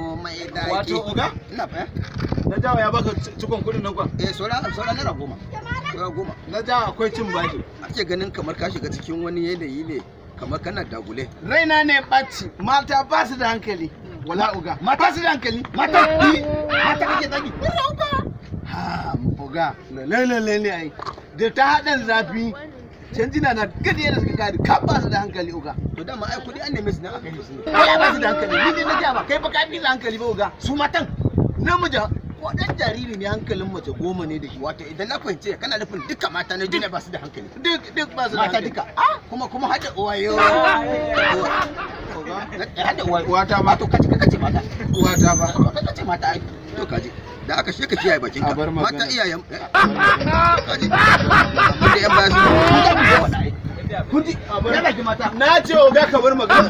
Komai daki. Wato oga? Ina fa. Na jawa ya baka cikon kudin nan kwa? Eh, saura naira 10. Saura 10. Na jawa akwai cin bashi. Ake ganin kamar ka shiga cikin wani yanayi ne, kamar kana dagule. Raina ne ɓaci, mata ba su da hankali. Wala oga. Mata su da hankali. Mata? Mata kake zagi? Ha, oga, lalle ne ai. Da ta haɗan zafi, canjina na gadi yadda suka kare, kan ba su da hankali oga. To dama ai kudi an neme su nan aka yi su ne. Ai ba su da hankali, ni dai na gaya ba, kai ba ka fi da hankali ba oga. Su matan? Namiji ko ɗan jariri ne hankalin mace 10 ne da shi. Wato idan na fahimce kana nufin duka mata na duniya ba su da hankali. Duk ba su da Mata hankali. duka. Kuma kuma hada uwayo. Oga. Hada uwayo. Uwata ba. To kace kace mata. Uwata ba. Kace mata ai. To kaji. Da aka sheka kiyaye bakin ka. A bar magana. Mata iyayen. Kaji. Amma da yan baya su. Kun ga mu yawa ai. Kun ji. Ya zagi mata. Na ce oga ka bar magana.